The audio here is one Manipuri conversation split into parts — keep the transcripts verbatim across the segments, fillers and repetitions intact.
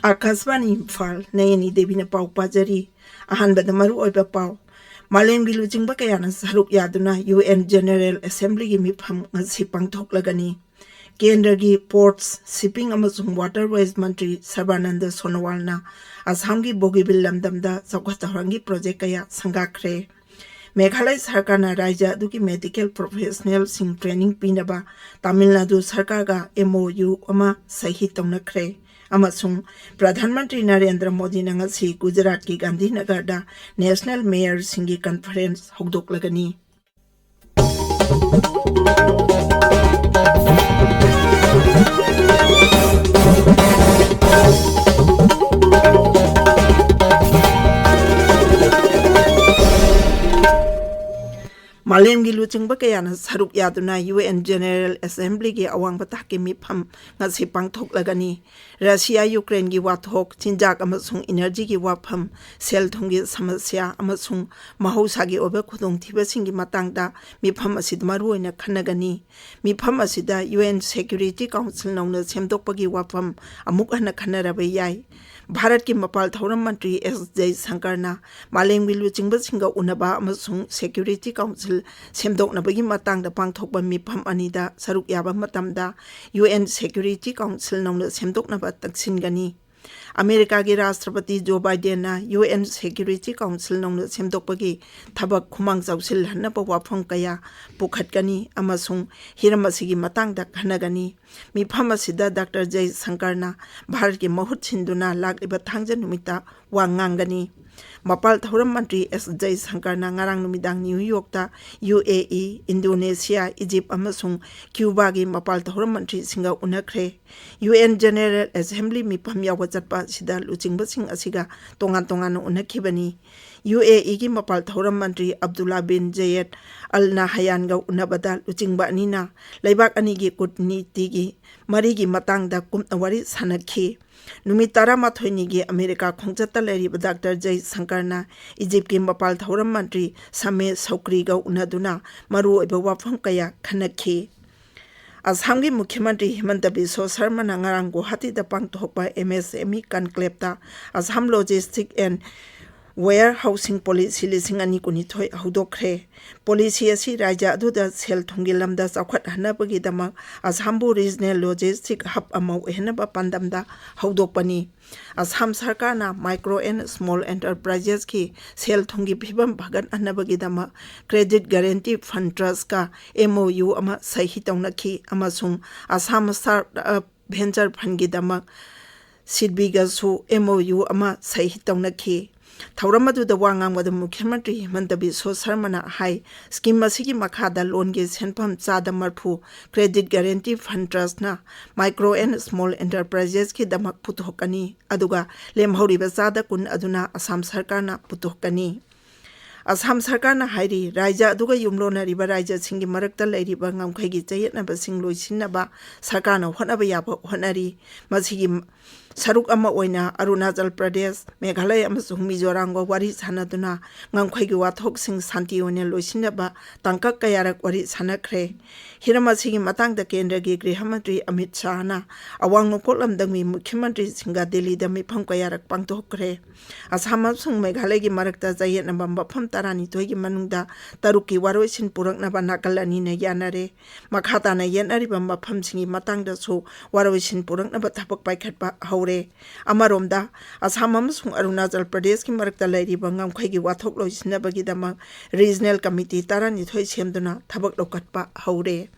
ꯑꯥꯀꯥꯁꯕꯥꯅꯤ ꯏꯝꯐꯥꯜ, ꯅꯌꯅꯤ ꯗꯦꯕꯤꯅ ꯄꯥꯎ ꯄꯥꯖꯔꯤ꯫ ꯑꯍꯥꯟꯕꯗ ꯃꯔꯨꯑꯣꯏꯕ ꯄꯥꯎ꯫ ꯃꯥꯂꯦꯝꯒꯤ ꯂꯨꯆꯤꯡꯕ ꯀꯌꯥꯅ ꯁꯔꯨꯛ ꯌꯥꯗꯨꯅ ꯌꯨ ꯑꯦꯟ ꯖꯦꯅꯦꯔꯦꯜ ꯑꯦꯁꯦꯝꯕ꯭ꯂꯤꯒꯤ ꯃꯤꯐꯝ ꯉꯁꯤ ꯄꯥꯡꯊꯣꯛꯂꯒꯅꯤ꯫ ꯀꯦꯟꯗ꯭ꯔꯒꯤ ꯄꯣꯔꯠꯁ, ꯁꯤꯞꯄꯤꯡ ꯑꯃꯁꯨꯡ ꯋꯥꯇꯔꯋꯦꯖ ꯃꯟꯇ꯭ꯔꯤ ꯁꯔꯕꯥꯅꯟꯗ ꯁꯣꯅꯣꯋꯥꯜꯅ ꯑꯁꯥꯝꯒꯤ ꯕꯣꯒꯤꯕꯤꯜ ꯂꯝꯗꯝꯗ ꯆꯥꯎꯈꯠ ꯊꯧꯔꯥꯡꯒꯤ ꯄ꯭ꯔꯣꯖꯦꯛ ꯀꯌꯥ ꯁꯪꯒꯥꯈ꯭ꯔꯦ꯫ ꯃꯦꯘꯥꯂꯌ ꯁꯔꯀꯥꯔꯅ ꯔꯥꯖ꯭ꯌ ꯑꯗꯨꯒꯤ ꯃꯦꯗꯤꯀꯦꯜ ꯄ꯭ꯔꯣꯐꯦꯁꯅꯦꯜꯁꯤꯡ ꯇ꯭ꯔꯦꯅꯤꯡ ꯄꯤꯅꯕ Tamil Nadu ꯁꯔꯀꯥꯔꯒ M O U ꯑꯃ ꯁꯍꯤ ꯇꯧꯅꯈ꯭ꯔꯦ꯫ ꯑꯃꯁꯨꯡ ꯄ꯭ꯔꯙꯥꯟ ꯃꯟꯇ꯭ꯔꯤ ꯅꯔꯦꯟꯗ꯭ꯔ ꯃꯣꯗꯤꯅ ꯉꯁꯤ ꯒꯨꯖꯔꯥꯠꯀꯤ ꯒꯥꯟꯙꯤꯅꯒꯔꯗ ꯅꯦꯁꯅꯦꯜ ꯃꯦꯌꯔꯁꯤꯡꯒꯤ ꯀꯟꯐꯔꯦꯟꯁ ꯍꯧꯗꯣꯛꯂꯒꯅꯤ꯫ ꯃꯥꯂꯦꯝꯒꯤ ꯂꯨꯆꯤꯡꯕ ꯀꯌꯥꯅ ꯁꯔꯨꯛ ꯌꯥꯗꯨꯅ ꯌꯨ ꯑꯦꯟ ꯖꯦꯅꯦꯔꯦꯜ ꯑꯦꯁꯦꯝꯕ꯭ꯂꯤꯒꯤ ꯑꯋꯥꯡꯕ ꯊꯥꯛꯀꯤ ꯃꯤꯐꯝ ꯉꯁꯤ ꯄꯥꯡꯊꯣꯛꯂꯒꯅꯤ꯫ ꯔꯁꯤꯌꯥ ꯌꯨꯀ꯭ꯔꯦꯟꯒꯤ ꯋꯥꯊꯣꯛ, ꯆꯤꯟꯖꯥꯛ ꯑꯃꯁꯨꯡ ꯏꯅꯔꯖꯤꯒꯤ ꯋꯥꯐꯝ, ꯁꯦꯜ ꯊꯨꯝꯒꯤ ꯁꯃꯁ꯭ꯌꯥ ꯑꯃꯁꯨꯡ ꯃꯍꯧꯁꯥꯒꯤ ꯑꯣꯏꯕ ꯈꯨꯗꯣꯡꯊꯤꯕꯁꯤꯡꯒꯤ ꯃꯇꯥꯡꯗ ꯃꯤꯐꯝ ꯑꯁꯤꯗ ꯃꯔꯨꯑꯣꯏꯅ ꯈꯟꯅꯒꯅꯤ꯫ ꯃꯤꯐꯝ ꯑꯁꯤꯗ ꯌꯨ ꯑꯦꯟ ꯁꯦꯀ꯭ꯌꯨꯔꯤꯇꯤ ꯀꯥꯎꯟꯁꯤꯜ ꯅꯧꯅ ꯁꯦꯝꯗꯣꯛꯄꯒꯤ ꯋꯥꯐꯝ ꯑꯃꯨꯛ ꯍꯟꯅ ꯈꯟꯅꯔꯕ ꯌꯥꯏ꯫ ꯚꯥꯔꯠꯀꯤ ꯃꯄꯥꯜ ꯊꯧꯔꯝ ꯃꯟꯇ꯭ꯔꯤ ꯑꯦꯁ ꯖꯌꯁꯪꯀꯔꯅ ꯃꯥꯂꯦꯝꯒꯤ ꯂꯨꯆꯤꯡꯕꯁꯤꯡꯒ ꯎꯅꯕ ꯑꯃꯁꯨꯡ ꯁꯦꯀ꯭ꯌꯨꯔꯤꯇꯤ ꯀꯥꯎꯟꯁꯤꯜ ꯁꯦꯝꯗꯣꯛꯅꯕꯒꯤ ꯃꯇꯥꯡꯗ ꯄꯥꯡꯊꯣꯛꯄ ꯃꯤꯐꯝ ꯑꯅꯤꯗ ꯁꯔꯨꯛ ꯌꯥꯕ ꯃꯇꯝꯗ ꯌꯨ ꯑꯦꯟ ꯁꯦꯀ꯭ꯌꯨꯔꯤꯇꯤ ꯀꯥꯎꯟꯁꯤꯜ ꯅꯧꯅ ꯁꯦꯝꯗꯣꯛꯅꯕ ꯇꯛꯁꯤꯟꯒꯅꯤ꯫ ꯑꯃꯦꯔꯤꯀꯥꯒꯤ ꯔꯥꯁꯇ꯭ꯔꯄꯇꯤ ꯖꯣ ꯕꯥꯏꯗꯦꯟꯅ ꯌꯨ ꯑꯦꯟ ꯁꯦꯀ꯭ꯌꯨꯔꯤꯇꯤ ꯀꯥꯎꯟꯁꯤꯜ ꯅꯧꯅ ꯁꯦꯝꯗꯣꯛꯄꯒꯤ ꯊꯕꯛ ꯈꯨꯃꯥꯡ ꯆꯥꯎꯁꯤꯜꯍꯟꯅꯕ ꯋꯥꯐꯝ ꯀꯌꯥ ꯄꯨꯈꯠꯀꯅꯤ ꯑꯃꯁꯨꯡ ꯍꯤꯔꯝ ꯑꯁꯤꯒꯤ ꯃꯇꯥꯡꯗ ꯈꯟꯅꯒꯅꯤ꯫ ꯃꯤꯐꯝ ꯑꯁꯤꯗ ꯗꯥꯛꯇꯔ ꯖꯌꯁꯪꯀꯔꯅ ꯚꯥꯔꯠꯀꯤ ꯃꯍꯨꯠ ꯁꯤꯟꯗꯨꯅ ꯂꯥꯛꯂꯤꯕ ꯊꯥꯡꯖ ꯅꯨꯃꯤꯠꯇ ꯋꯥ ꯉꯥꯡꯒꯅꯤ꯫ ꯃꯄꯥꯜ ꯊꯧꯔꯝ ꯃꯟꯇ꯭ꯔꯤ ꯑꯦꯁ ꯖꯌꯁꯪꯀꯔꯅ ꯉꯔꯥꯡ ꯅꯨꯃꯤꯗꯥꯡ ꯅ꯭ꯌꯨ ꯌꯣꯔꯛꯇ ꯌꯨ ꯑꯦ ꯏ, ꯏꯟꯗꯣꯅꯦꯁꯤꯌꯥ, ꯏꯖꯤꯞ ꯑꯃꯁꯨꯡ ꯀ꯭ꯌꯨꯕꯥꯒꯤ ꯃꯄꯥꯜ ꯊꯧꯔꯝ ꯃꯟꯇ꯭ꯔꯤꯁꯤꯡꯒ ꯎꯅꯈ꯭ꯔꯦ꯫ ꯌꯨ ꯑꯦꯟ ꯖꯦꯅꯦꯔꯦꯜ ꯑꯦꯁꯦꯝꯕ꯭ꯂꯤ ꯃꯤꯐꯝ ꯌꯥꯎꯕ ꯆꯠꯄ ꯑꯁꯤꯗ ꯂꯨꯆꯤꯡꯕꯁꯤꯡ ꯑꯁꯤꯒ ꯇꯣꯉꯥꯟ ꯇꯣꯉꯥꯟꯅ ꯎꯅꯈꯤꯕꯅꯤ꯫ ꯌꯨ ꯑꯦ ꯏꯒꯤ ꯃꯄꯥꯜ ꯊꯧꯔꯝ ꯃꯟꯇ꯭ꯔꯤ ꯑꯕꯗꯨꯜꯂꯥ ꯕꯤꯟ ꯖꯌꯦꯗ ꯑꯜ ꯅꯍꯌꯥꯟꯒ ꯎꯅꯕꯗ ꯂꯨꯆꯤꯡꯕ ꯑꯅꯤꯅ ꯂꯩꯕꯥꯛ ꯑꯅꯤꯒꯤ ꯀꯨꯠꯅꯤꯇꯤꯒꯤ ꯃꯔꯤꯒꯤ ꯃꯇꯥꯡꯗ ꯀꯨꯞꯅ ꯋꯥꯔꯤ ꯁꯥꯟꯅꯈꯤ꯫ ꯅꯨꯃꯤꯠ ꯇꯔꯥꯃꯥꯊꯣꯏꯅꯤꯒꯤ ꯑꯃꯦꯔꯤꯀꯥ ꯈꯣꯡꯆꯠꯇ ꯂꯩꯔꯤꯕ ꯗꯥꯛꯇꯔ ꯖꯌꯁꯪꯀꯔꯅ ꯏꯖꯤꯞꯀꯤ ꯃꯄꯥꯜ ꯊꯧꯔꯝ ꯃꯟꯇ꯭ꯔꯤ ꯁꯥꯃꯦ ꯁꯧꯀ꯭ꯔꯤꯒ ꯎꯅꯗꯨꯅ ꯃꯔꯨꯑꯣꯏꯕ ꯋꯥꯐꯝ ꯀꯌꯥ ꯈꯟꯅꯈꯤ꯫ ꯑꯁꯥꯝꯒꯤ ꯃꯨꯈ꯭ꯌ ꯃꯟꯇ꯭ꯔꯤ ꯍꯤꯃꯟꯇ ꯕꯤꯁ꯭ꯋ ꯁꯔꯃꯅ ꯉꯔꯥꯡ ꯒꯨꯋꯥꯍꯥꯇꯤꯗ ꯄꯥꯡꯊꯣꯛꯄ M S M E conclaveꯇ Assam Logistic and Warehousing Policy ꯂꯤꯁꯤꯡ ꯑꯅꯤ ꯀꯨꯟꯅꯤꯊꯣꯏ ꯍꯧꯗꯣꯛꯈ꯭ꯔꯦ꯫ Policy ꯑꯁꯤ ꯔꯥꯖ꯭ꯌ ꯑꯗꯨꯗ ꯁꯦꯜ ꯊꯨꯝꯒꯤ ꯂꯝꯗ ꯆꯥꯎꯈꯠꯍꯟꯅꯕꯒꯤꯗꯃꯛ ꯑꯁꯥꯝꯕꯨ regional logistic hub ꯑꯃ ꯑꯣꯏꯍꯟꯅꯕ ꯄꯥꯟꯗꯝꯗ ꯍꯧꯗꯣꯛꯄꯅꯤ꯫ ꯑꯁꯥꯝ ꯁꯔꯀꯥꯔꯅ micro and small enterprises ꯀꯤ ꯁꯦꯜ ꯊꯨꯝꯒꯤ ꯐꯤꯕꯝ ꯐꯒꯠꯍꯟꯅꯕꯒꯤꯗꯃꯛ Credit Guarantee Fund Trust ꯀ M O U ꯑꯃ ꯁꯍꯤ ꯇꯧꯅꯈꯤ ꯑꯃꯁꯨꯡ Assam Startup Venture Fund ꯒꯤꯗꯃꯛ ꯁꯤꯗꯕꯤꯒꯁꯨ M O U ꯑꯃ ꯁꯍꯤ ꯇꯧꯅꯈꯤ꯫ ꯊꯧꯔꯝ ꯑꯗꯨꯗ ꯋꯥ ꯉꯥꯡꯕꯗ ꯃꯨꯈ꯭ꯌ ꯃꯟꯇ꯭ꯔꯤ ꯍꯤꯃꯟꯇ ꯕꯤꯁ꯭ꯋ ꯁꯔꯃꯅ ꯍꯥꯏ, scheme ꯑꯁꯤꯒꯤ ꯃꯈꯥꯗ loan ꯒꯤ ꯁꯦꯟꯐꯝ ꯆꯥꯗ ꯃꯔꯐꯨ Credit Guarantee Fund Trust ꯅ micro and small enterprises ꯀꯤꯗꯃꯛ ꯄꯨꯊꯣꯛꯀꯅꯤ, ꯑꯗꯨꯒ ꯂꯦꯝꯍꯧꯔꯤꯕ ꯆꯥꯗ ꯀꯨꯟ ꯑꯗꯨꯅ ꯑꯁꯥꯝ ꯁꯔꯀꯥꯔꯅ ꯄꯨꯊꯣꯛꯀꯅꯤ꯫ ꯑꯁꯥꯝ ꯁꯔꯀꯥꯔꯅ ꯍꯥꯏꯔꯤ, ꯔꯥꯖ꯭ꯌ ꯑꯗꯨꯒ ꯌꯨꯝꯂꯣꯟꯅꯔꯤꯕ ꯔꯥꯖ꯭ꯌꯁꯤꯡꯒꯤ ꯃꯔꯛꯇ ꯂꯩꯔꯤꯕ ꯉꯝꯈꯩꯒꯤ ꯆꯌꯦꯠꯅꯕꯁꯤꯡ ꯂꯣꯏꯁꯤꯟꯅꯕ ꯁꯔꯀꯥꯔꯅ ꯍꯣꯠꯅꯕ ꯌꯥꯕ ꯍꯣꯠꯅꯔꯤ꯫ ꯃꯁꯤꯒꯤ ꯁꯔꯨꯛ ꯑꯃ ꯑꯣꯏꯅ ꯑꯔꯨꯅꯥꯆꯜ ꯄ꯭ꯔꯗꯦꯁ, ꯃꯦꯘꯥꯂꯌ ꯑꯃꯁꯨꯡ ꯃꯤꯖꯣꯔꯥꯝꯒ ꯋꯥꯔꯤ ꯁꯥꯟꯅꯗꯨꯅ ꯉꯝꯈꯩꯒꯤ ꯋꯥꯊꯣꯛꯁꯤꯡ ꯁꯥꯟꯇꯤ ꯑꯣꯏꯅ ꯂꯣꯏꯁꯤꯟꯅꯕ ꯇꯥꯡꯀꯛ ꯀꯌꯥꯔꯛ ꯋꯥꯔꯤ ꯁꯥꯟꯅꯈ꯭ꯔꯦ꯫ ꯍꯤꯔꯝ ꯑꯁꯤꯒꯤ ꯃꯇꯥꯡꯗ ꯀꯦꯟꯗ꯭ꯔꯒꯤ ꯒ꯭ꯔꯤꯍ ꯃꯟꯇ꯭ꯔꯤ ꯑꯃꯤꯠ ꯁꯥꯍꯅ ꯑꯋꯥꯡ ꯅꯣꯡꯄꯣꯛ ꯂꯝꯗꯝꯒꯤ ꯃꯨꯈ꯭ꯌ ꯃꯟꯇ꯭ꯔꯤꯁꯤꯡꯒ ꯗꯤꯜꯂꯤꯗ ꯃꯤꯐꯝ ꯀꯌꯥꯔꯛ ꯄꯥꯡꯊꯣꯛꯈ꯭ꯔꯦ꯫ ꯑꯁꯥꯝ ꯑꯃꯁꯨꯡ ꯃꯦꯘꯥꯂꯌꯒꯤ ꯃꯔꯛꯇ ꯆꯌꯦꯠꯅꯕ ꯃꯐꯝ ꯇꯔꯥꯅꯤꯊꯣꯏꯒꯤ ꯃꯅꯨꯡꯗ ꯇꯔꯨꯛꯀꯤ ꯋꯥꯔꯣꯏꯁꯤꯟ ꯄꯨꯔꯛꯅꯕ ꯅꯥꯀꯜ ꯑꯅꯤꯅ ꯌꯥꯅꯔꯦ꯫ ꯃꯈꯥ ꯇꯥꯅ ꯌꯦꯠꯅꯔꯤꯕ ꯃꯐꯝꯁꯤꯡꯒꯤ ꯃꯇꯥꯡꯗꯁꯨ ꯋꯥꯔꯣꯏꯁꯤꯟ ꯄꯨꯔꯛꯅꯕ ꯊꯕꯛ ꯄꯥꯏꯈꯠꯄ ꯍꯧꯔꯦ꯫ ꯑꯃꯔꯣꯝꯗ, ꯑꯁꯥꯝ ꯑꯃꯁꯨꯡ ꯑꯔꯨꯅꯥꯆꯜ ꯄ꯭ꯔꯗꯦꯁꯀꯤ ꯃꯔꯛꯇ ꯂꯩꯔꯤꯕ ꯉꯝꯈꯩꯒꯤ ꯋꯥꯊꯣꯛ ꯂꯣꯏꯁꯤꯟꯅꯕꯒꯤꯗꯃꯛ regional committee ꯇꯔꯥꯅꯤꯊꯣꯏ ꯁꯦꯝꯗꯨꯅ ꯊꯕꯛ ꯂꯧꯈꯠꯄ ꯍꯧꯔꯦ꯫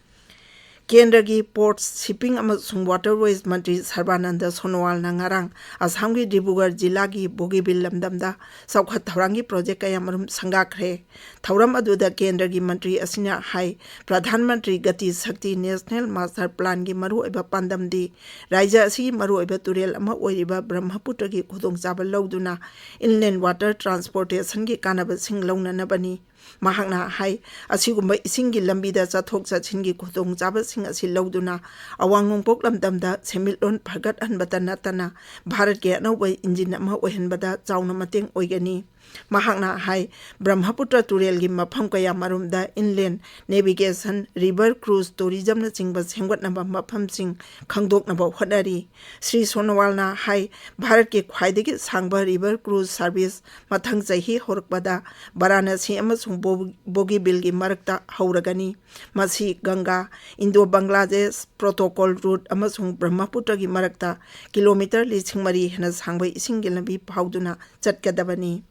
ꯀꯦꯟꯗ꯭ꯔꯒꯤ Ports, Shipping ꯑꯃꯁꯨꯡ Waterways ꯃꯟꯇ꯭ꯔꯤ ꯁꯔꯕꯥꯅꯟꯗ ꯁꯣꯅꯣꯋꯥꯜꯅ ꯉꯔꯥꯡ ꯑꯁꯥꯝꯒꯤ ꯗꯤꯕ꯭ꯔꯨꯒꯔ ꯖꯤꯂꯥꯒꯤ ꯕꯣꯒꯤꯕꯤꯜ ꯂꯝꯗꯝꯗ ꯆꯥꯎꯈꯠ ꯊꯧꯔꯥꯡꯒꯤ project ꯀꯌꯥꯃꯔꯨꯝ ꯁꯪꯒꯥꯈ꯭ꯔꯦ꯫ ꯊꯧꯔꯝ ꯑꯗꯨꯗ ꯀꯦꯟꯗ꯭ꯔꯒꯤ ꯃꯟꯇ꯭ꯔꯤ ꯑꯁꯤꯅ ꯍꯥꯏ, ꯄ꯭ꯔꯙꯥꯟ ꯃꯟꯇ꯭ꯔꯤ ꯒꯇꯤ ꯁꯛꯇꯤ National Master Plan ꯒꯤ ꯃꯔꯨꯑꯣꯏꯕ ꯄꯥꯟꯗꯝꯗꯤ ꯔꯥꯖ꯭ꯌ ꯑꯁꯤꯒꯤ ꯃꯔꯨꯑꯣꯏꯕ ꯇꯨꯔꯦꯜ ꯑꯃ ꯑꯣꯏꯔꯤꯕ ꯕ꯭ꯔꯍꯃꯄꯨꯇ꯭ꯔꯒꯤ ꯈꯨꯗꯣꯡꯆꯥꯕ ꯂꯧꯗꯨꯅ inland water transportation ꯒꯤ ꯀꯥꯟꯅꯕꯁꯤꯡ ꯂꯧꯅꯅꯕꯅꯤ꯫ ꯃꯍꯥꯛꯅ ꯍꯥꯏ, ꯑꯁꯤꯒꯨꯝꯕ ꯏꯁꯤꯡꯒꯤ ꯂꯝꯕꯤꯗ ꯆꯠꯊꯣꯛ ꯆꯠꯁꯤꯟꯒꯤ ꯈꯨꯗꯣꯡꯆꯥꯕꯁꯤꯡ ꯑꯁꯤ ꯂꯧꯗꯨꯅ ꯑꯋꯥꯡ ꯅꯣꯡꯄꯣꯛ ꯂꯝꯗꯝꯗ ꯁꯦꯟꯃꯤꯠꯂꯣꯟ ꯐꯒꯠꯍꯟꯕꯇ ꯅꯠꯇꯅ ꯚꯥꯔꯠꯀꯤ ꯑꯅꯧꯕ engine ꯑꯃ ꯑꯣꯏꯍꯟꯕꯗ ꯆꯥꯎꯅ ꯃꯇꯦꯡ ꯑꯣꯏꯒꯅꯤ꯫ ꯃꯍꯥꯛꯅ ꯍꯥꯏ, ꯕ꯭ꯔꯍ꯭ꯃꯄꯨꯇ꯭ꯔ ꯇꯨꯔꯦꯜꯒꯤ ꯃꯐꯝ ꯀꯌꯥ ꯃꯔꯨꯝꯗ inland navigation, river cruise tourismꯅꯆꯤꯡꯕ ꯁꯦꯝꯒꯠꯅꯕ ꯃꯐꯝꯁꯤꯡ ꯈꯪꯗꯣꯛꯅꯕ ꯍꯣꯠꯅꯔꯤ꯫ ꯁ꯭ꯔꯤ ꯁꯣꯅꯣꯋꯥꯜꯅ ꯍꯥꯏ, ꯚꯥꯔꯠꯀꯤ ꯈ꯭ꯋꯥꯏꯗꯒꯤ ꯁꯥꯡꯕ river cruise service ꯃꯊꯪ ꯆꯍꯤ ꯍꯧꯔꯛꯄꯗ ꯕꯔꯥꯅꯥꯁꯤ ꯑꯃꯁꯨꯡ ꯕꯣ-, ꯕꯣꯒꯤꯕꯤꯜꯒꯤ ꯃꯔꯛꯇ ꯍꯧꯔꯒꯅꯤ꯫ ꯃꯁꯤ ꯒꯪꯒꯥ, ꯏꯟꯗꯣ ꯕꯪꯒ꯭ꯂꯥꯗꯦꯁ protocol route ꯑꯃꯁꯨꯡ ꯕ꯭ꯔꯍ꯭ꯃꯄꯨꯇ꯭ꯔꯒꯤ ꯃꯔꯛꯇ ꯀꯤꯂꯣꯃꯤꯇꯔ ꯂꯤꯁꯤꯡ ꯃꯔꯤ ꯍꯦꯟꯅ ꯁꯥꯡꯕ ꯏꯁꯤꯡꯒꯤ ꯂꯝꯕꯤ ꯐꯥꯎꯗꯨꯅ ꯆꯠꯀꯗꯕꯅꯤ꯫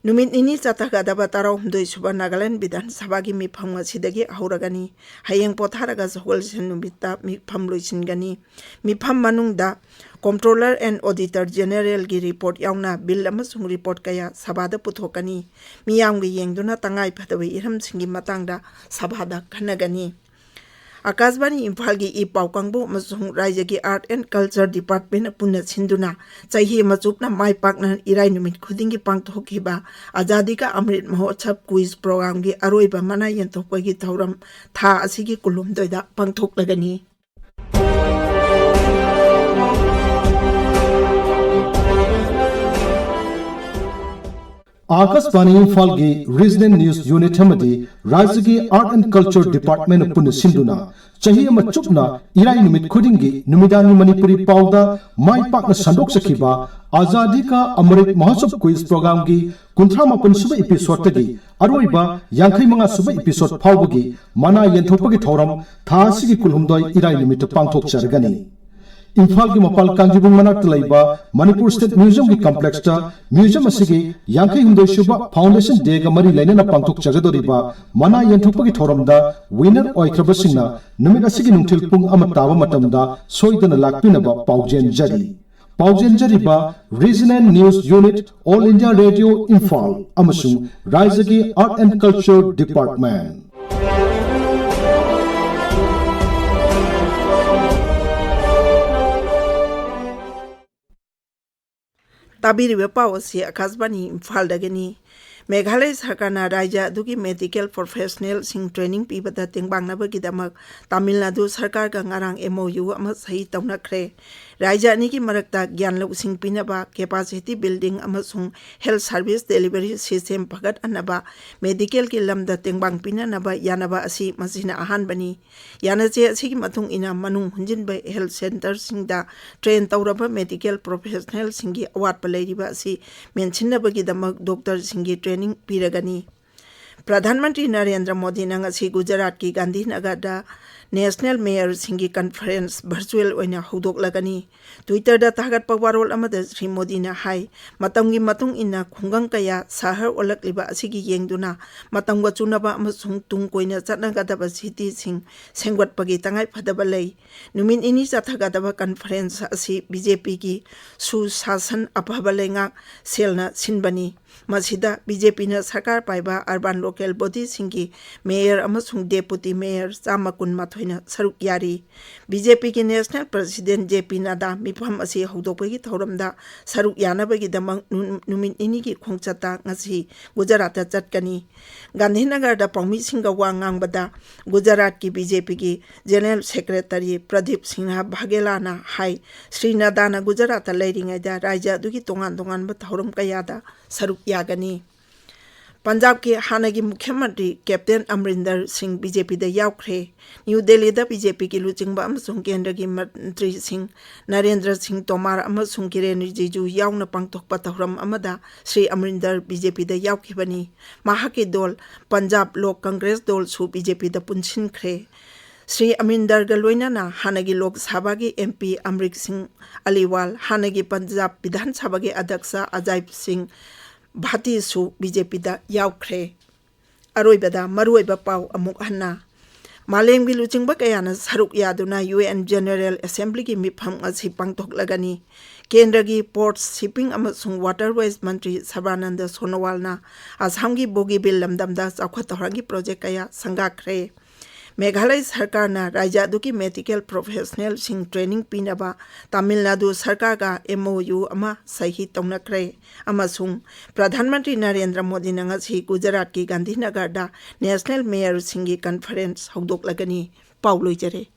ꯅꯨꯃꯤꯠ ꯅꯤꯅꯤ ꯆꯠꯊꯒꯗꯕ ꯇꯔꯥꯍꯨꯝꯗꯣꯏ ꯁꯨꯕ ꯅꯥꯒꯥꯂꯦꯟ ꯕꯤꯙꯥꯟ ꯁꯚꯥꯒꯤ ꯃꯤꯐꯝ ꯉꯁꯤꯗꯒꯤ ꯍꯧꯔꯒꯅꯤ꯫ ꯍꯌꯦꯡ ꯄꯣꯊꯥꯔꯒ ꯁꯒꯣꯜꯁꯦꯟ ꯅꯨꯃꯤꯠꯇ ꯃꯤꯐꯝ ꯂꯣꯏꯁꯤꯟꯒꯅꯤ꯫ ꯃꯤꯐꯝ ꯃꯅꯨꯡꯗ Comptroller and Auditor Generalꯒꯤ report ꯌꯥꯎꯅ bill ꯑꯃꯁꯨꯡ report ꯀꯌꯥ ꯁꯚꯥꯗ ꯄꯨꯊꯣꯛꯀꯅꯤ꯫ ꯃꯤꯌꯥꯝꯒꯤ ꯌꯦꯡꯗꯨꯅ ꯇꯉꯥꯏ ꯐꯗꯕ ꯏꯔꯝꯁꯤꯡꯒꯤ ꯃꯇꯥꯡꯗ ꯁꯚꯥꯗ ꯈꯟꯅꯒꯅꯤ꯫ ꯑꯀꯥꯁꯕꯥꯅꯤ ꯏꯝꯐꯥꯜꯒꯤ ꯏ ꯄꯥꯎ ꯀꯥꯡꯕꯨ ꯑꯃꯁꯨꯡ ꯔꯥꯏꯖ꯭ꯌꯒꯤ Art and Culture Departmentꯅ ꯄꯨꯟꯅ ꯁꯤꯟꯗꯨꯅ ꯆꯍꯤ ꯑꯃ ꯆꯨꯞꯅ ꯃꯥꯏ ꯄꯥꯛꯅ ꯏꯔꯥꯏ ꯅꯨꯃꯤꯠ ꯈꯨꯗꯤꯡꯒꯤ ꯄꯥꯡꯊꯣꯛꯈꯤꯕ ꯑꯖꯥꯗꯤ ꯀꯥ ꯑꯃ꯭ꯔꯤꯠ ꯃꯍꯣꯠꯁꯕ quiz programꯒꯤ ꯑꯔꯣꯏꯕ ꯃꯅꯥ ꯌꯦꯟꯊꯣꯛꯄꯒꯤ ꯊꯧꯔꯝ ꯊꯥ ꯑꯁꯤꯒꯤ ꯀꯨꯟꯍꯨꯝꯗꯣꯏꯗ ꯄꯥꯡꯊꯣꯛꯂꯒꯅꯤ꯫ ꯑꯥꯀꯥꯁꯕꯥꯅꯤ ꯏꯝꯐꯥꯜꯒꯤ Regional News Unit ꯑꯃꯗꯤ ꯔꯥꯏꯖ꯭ꯌꯒꯤ Art and Culture Departmentꯅ ꯄꯨꯟꯅ ꯁꯤꯟꯗꯨꯅ ꯆꯍꯤ ꯑꯃ ꯆꯨꯞꯅ ꯏꯔꯥꯏ ꯅꯨꯃꯤꯠ ꯈꯨꯗꯤꯡꯒꯤ ꯅꯨꯃꯤꯗꯥꯡꯒꯤ ꯃꯅꯤꯄꯨꯔꯤ ꯄꯥꯎꯗ ꯃꯥꯏ ꯄꯥꯛꯅ ꯁꯟꯗꯣꯛꯆꯈꯤꯕ ꯑꯖꯥꯗꯤ ꯀꯥ ꯑꯃ꯭ꯔꯤꯠ ꯃꯍꯣꯠꯁꯕ quiz programꯒꯤ ꯀꯨꯟꯊ꯭ꯔꯥ ꯃꯥꯄꯟ ꯁꯨꯕ episodeꯇꯒꯤ ꯑꯔꯣꯏꯕ ꯌꯥꯡꯈꯩ ꯃꯉꯥ ꯁꯨꯕ episode ꯐꯥꯎꯕꯒꯤ ꯃꯅꯥ ꯌꯦꯟꯊꯣꯛꯄꯒꯤ ꯊꯧꯔꯝ ꯊꯥ ꯑꯁꯤꯒꯤ ꯀꯨꯟꯍꯨꯝꯗꯣꯏ ꯏꯔꯥꯏ ꯅꯨꯃꯤꯠꯇ ꯄꯥꯡꯊꯣꯛꯆꯔꯒꯅꯤ꯫ ꯏꯝꯐꯥꯜꯒꯤ ꯃꯄꯥꯜ ꯀꯥꯡꯖꯩꯕꯨꯡ ꯃꯅꯥꯛꯇ ꯂꯩꯕ ꯃꯅꯤꯄꯨꯔ State Museumꯒꯤ complexꯇ museum ꯑꯁꯤꯒꯤ ꯌꯥꯡꯈꯩ ꯍꯨꯝꯗꯣꯏ ꯁꯨꯕ foundation dayꯒ ꯃꯔꯤ ꯂꯩꯅꯅ ꯄꯥꯡꯊꯣꯛꯆꯒꯗꯧꯔꯤꯕ ꯃꯅꯥ ꯌꯦꯟꯊꯣꯛꯄꯒꯤ ꯊꯧꯔꯝꯗ winner ꯑꯣꯏꯈ꯭ꯔꯕꯁꯤꯡꯅ ꯅꯨꯃꯤꯠ ꯑꯁꯤꯒꯤ ꯅꯨꯡꯊꯤꯜ ꯄꯨꯡ ꯑꯃ ꯇꯥꯕ ꯃꯇꯝꯗ ꯁꯣꯏꯗꯅ ꯂꯥꯛꯄꯤꯅꯕ ꯄꯥꯎꯖꯦꯟꯖꯔꯤ꯫ ꯄꯥꯎꯖꯦꯟꯖꯔꯤꯕ Regional News Unit, All India Radio Imphal ꯑꯃꯁꯨꯡ ꯔꯥꯏꯖ꯭ꯌꯒꯤ Art and Culture Department꯫ ꯇꯥꯕꯤꯔꯤꯕ ꯄꯥꯎ ꯑꯁꯤ ꯑꯀꯥꯁꯕꯥꯅꯤ ꯏꯝꯐꯥꯜꯗꯒꯤꯅꯤ꯫ ꯃꯦꯘꯥꯂꯌ ꯁꯔꯀꯥꯔꯅ ꯔꯥꯏꯖ꯭ꯌ ꯑꯗꯨꯒꯤ medical professionalꯁꯤꯡ training ꯄꯤꯕꯗ ꯇꯦꯡꯕꯥꯡꯅꯕꯒꯤꯗꯃꯛ ꯇꯥꯃꯤꯜ ꯅꯥꯗꯨ ꯁꯔꯀꯥꯔꯒ ꯉꯔꯥꯡ MOU ꯑꯃ ꯁꯍꯤ ꯇꯧꯅꯈ꯭ꯔꯦ꯫ ꯔꯥꯏꯖ꯭ꯌ ꯑꯅꯤꯒꯤ ꯃꯔꯛꯇ ꯒ꯭ꯌꯥꯟ ꯂꯧꯁꯤꯡ ꯄꯤꯅꯕ, capacity building ꯑꯃꯁꯨꯡ health service delivery system ꯐꯒꯠꯍꯟꯅꯕ, medical ꯒꯤ ꯂꯝꯗ ꯇꯦꯡꯕꯥꯡ ꯄꯤꯅꯅꯕ ꯌꯥꯅꯕ ꯑꯁꯤ ꯃꯁꯤꯅ ꯑꯍꯥꯟꯕꯅꯤ꯫ ꯌꯥꯅꯆꯦ ꯑꯁꯤꯒꯤ ꯃꯇꯨꯡ ꯏꯟꯅ ꯃꯅꯨꯡ ꯍꯨꯟꯖꯤꯟꯕ health centre ꯁꯤꯡꯗ train ꯇꯧꯔꯕ medical professional ꯁꯤꯡꯒꯤ ꯑꯋꯥꯠꯄ ꯂꯩꯔꯤꯕ ꯑꯁꯤ ꯃꯦꯟꯁꯤꯟꯅꯕꯒꯤꯗꯃꯛ doctor ꯁꯤꯡꯒꯤ training ꯄꯤꯔꯒꯅꯤ꯫ ꯄ꯭ꯔꯙꯥꯟ ꯃꯟꯇ꯭ꯔꯤ ꯅꯔꯦꯟꯗ꯭ꯔ ꯃꯣꯗꯤꯅ ꯉꯁꯤ ꯒꯨꯖꯔꯥꯠꯀꯤ ꯒꯥꯟꯙꯤꯅꯒꯔꯗ national mayor ꯁꯤꯡꯒꯤ conference virtual ꯑꯣꯏꯅ ꯍꯧꯗꯣꯛꯂꯒꯅꯤ꯫ Twitter ꯗ ꯊꯥꯒꯠꯄ ꯋꯥꯔꯣꯜ ꯑꯃꯗ ꯁ꯭ꯔꯤ ꯃꯣꯗꯤꯅ ꯍꯥꯏ, ꯃꯇꯝꯒꯤ ꯃꯇꯨꯡ ꯏꯟꯅ ꯈꯨꯡꯒꯪ ꯀꯌꯥ ꯁꯍꯔ ꯑꯣꯜꯂꯛꯂꯤꯕ ꯑꯁꯤꯒꯤ ꯌꯦꯡꯗꯨꯅ ꯃꯇꯝꯒ ꯆꯨꯅꯕ ꯑꯃꯁꯨꯡ ꯇꯨꯡ ꯀꯣꯏꯅ ꯆꯠꯅꯒꯗꯕ city ꯁꯤꯡ ꯁꯦꯝꯒꯠꯄꯒꯤ ꯇꯉꯥꯏꯐꯗꯕ ꯂꯩ꯫ ꯅꯨꯃꯤꯠ ꯅꯤꯅꯤ ꯆꯠꯊꯒꯗꯕ conference ꯑꯁꯤ BJP ꯒꯤ ꯁꯨꯁꯥꯁꯟ, ꯑꯐꯕ ꯂꯩꯉꯥꯛ, ꯁꯦꯜꯅ ꯁꯤꯟꯕꯅꯤ꯫ ꯃꯁꯤꯗ BJP ꯅ ꯁꯔꯀꯥꯔ ꯄꯥꯏꯕ urban local body ꯁꯤꯡꯒꯤ mayor ꯑꯃꯁꯨꯡ deputy mayor ꯆꯥꯝꯃ ꯀꯨꯟꯃꯥꯊꯣꯏꯅ ꯁꯔꯨꯛ ꯌꯥꯔꯤ꯫ BJP ꯒꯤ national president JP ꯅꯗꯥ ꯃꯤꯐꯝ ꯑꯁꯤ ꯍꯧꯗꯣꯛꯄꯒꯤ ꯊꯧꯔꯝꯗ ꯁꯔꯨꯛ ꯌꯥꯅꯕꯒꯤꯗꯃꯛ ꯅꯨ-, ꯅꯨꯃꯤꯠ ꯅꯤꯅꯤꯒꯤ ꯈꯣꯡꯆꯠꯇ ꯉꯁꯤ ꯒꯨꯖꯔꯥꯠꯇ ꯆꯠꯀꯅꯤ꯫ ꯒꯥꯟꯙꯤꯅꯒꯔꯗ ꯄꯥꯎꯃꯤꯁꯤꯡꯒ ꯋꯥ ꯉꯥꯡꯕꯗ ꯒꯨꯖꯔꯥꯠꯀꯤ BJP ꯒꯤ general secretary ꯄ꯭ꯔꯗꯤꯞ ꯁꯤꯡꯍ ꯚꯥꯒꯦꯂꯥꯅ ꯍꯥꯏ, ꯁ꯭ꯔꯤ ꯅꯗꯥꯅ ꯒꯨꯖꯔꯥꯠꯇ ꯂꯩꯔꯤꯉꯩꯗ ꯔꯥꯖ꯭ꯌ ꯑꯗꯨꯒꯤ ꯇꯣꯉꯥꯟ ꯇꯣꯉꯥꯟꯕ ꯊꯧꯔꯝ ꯀꯌꯥꯗ ꯁꯔꯨꯛ ꯌꯥꯒꯅꯤ꯫ ꯄꯟꯖꯥꯕꯀꯤ ꯍꯥꯟꯅꯒꯤ ꯃꯨꯈ꯭ꯌ ꯃꯟꯇ꯭ꯔꯤ ꯀꯦꯞꯇꯦꯟ ꯑꯃꯔꯤꯟꯗꯔ ꯁꯤꯡ BJP ꯗ ꯌꯥꯎꯈ꯭ꯔꯦ꯫ ꯅ꯭ꯌꯨ ꯗꯦꯜꯂꯤꯗ BJP ꯒꯤ ꯂꯨꯆꯤꯡꯕ ꯑꯃꯁꯨꯡ ꯀꯦꯟꯗ꯭ꯔꯒꯤ ꯃꯟꯇ꯭ꯔꯤꯁꯤꯡ ꯅꯔꯦꯟꯗ꯭ꯔ ꯁꯤꯡ ꯇꯣꯃꯥꯔ ꯑꯃꯁꯨꯡ ꯀꯤꯔꯦꯟ ꯔꯤꯖꯤꯖꯨ ꯌꯥꯎꯅ ꯄꯥꯡꯊꯣꯛꯄ ꯊꯧꯔꯝ ꯑꯃꯗ ꯁ꯭ꯔꯤ ꯑꯃꯔꯤꯟꯗꯔ BJP ꯗ ꯌꯥꯎꯈꯤꯕꯅꯤ꯫ ꯃꯍꯥꯛꯀꯤ ꯗꯣꯜ ꯄꯟꯖꯥꯕ ꯂꯣꯛ ꯀꯪꯒ꯭ꯔꯦꯁ ꯗꯣꯜꯁꯨ BJP ꯗ ꯄꯨꯟꯁꯤꯟꯈ꯭ꯔꯦ꯫ ꯁ꯭ꯔꯤ ꯑꯃꯔꯤꯟꯗꯔꯒ ꯂꯣꯏꯅꯅ ꯍꯥꯟꯅꯒꯤ ꯂꯣꯛ ꯁꯚꯥꯒꯤ MP ꯑꯃꯔꯤꯛ ꯁꯤꯡ ꯑꯂꯤꯋꯥꯜ, ꯍꯥꯟꯅꯒꯤ ꯄꯟꯖꯥꯕ ꯕꯤꯙꯥꯟ ꯁꯚꯥꯒꯤ ꯑꯗ꯭ꯌꯛꯁ ꯑꯖꯥꯏꯕ ꯁꯤꯡ ꯚꯥꯇꯤꯁꯨ BJP ꯗ ꯌꯥꯎꯈ꯭ꯔꯦ꯫ ꯑꯔꯣꯏꯕꯗ ꯃꯔꯨꯑꯣꯏꯕ ꯄꯥꯎ ꯑꯃꯨꯛ ꯍꯟꯅ꯫ ꯃꯥꯂꯦꯝꯒꯤ ꯂꯨꯆꯤꯡꯕ ꯀꯌꯥꯅ ꯁꯔꯨꯛ ꯌꯥꯗꯨꯅ UN General Assembly ꯒꯤ ꯃꯤꯐꯝ ꯑꯁꯤ ꯄꯥꯡꯊꯣꯛꯂꯒꯅꯤ꯫ ꯀꯦꯟꯗ꯭ꯔꯒꯤ Ports, Shipping ꯑꯃꯁꯨꯡ Waterways ꯃꯟꯇ꯭ꯔꯤ ꯁꯔꯕꯥꯅꯟꯗ ꯁꯣꯅꯣꯋꯥꯜꯅ ꯑꯁꯥꯝꯒꯤ ꯕꯣꯒꯤꯕꯤꯜ ꯂꯝꯗꯝꯗ ꯆꯥꯎꯈꯠ ꯊꯧꯔꯥꯡꯒꯤ project ꯀꯌꯥ ꯁꯪꯒꯥꯈ꯭ꯔꯦ꯫ ꯃꯦꯘꯥꯂꯌ ꯁꯔꯀꯥꯔꯅ ꯔꯥꯖ꯭ꯌ ꯑꯗꯨꯒꯤ medical professional ꯁꯤꯡ training ꯄꯤꯅꯕ ꯇꯥꯃꯤꯜ ꯅꯥꯗꯨ ꯁꯔꯀꯥꯔꯒ MOU ꯑꯃ ꯁꯍꯤ ꯇꯧꯅꯈ꯭ꯔꯦ꯫ ꯑꯃꯁꯨꯡ ꯄ꯭ꯔꯙꯥꯟ ꯃꯟꯇ꯭ꯔꯤ ꯅꯔꯦꯟꯗ꯭ꯔ ꯃꯣꯗꯤꯅ ꯉꯁꯤ ꯒꯨꯖꯔꯥꯠꯀꯤ ꯒꯥꯟꯙꯤꯅꯒꯔꯗ national mayor ꯁꯤꯡꯒꯤ conference ꯍꯧꯗꯣꯛꯂꯒꯅꯤ꯫ ꯄꯥꯎ ꯂꯣꯏꯖꯔꯦ꯫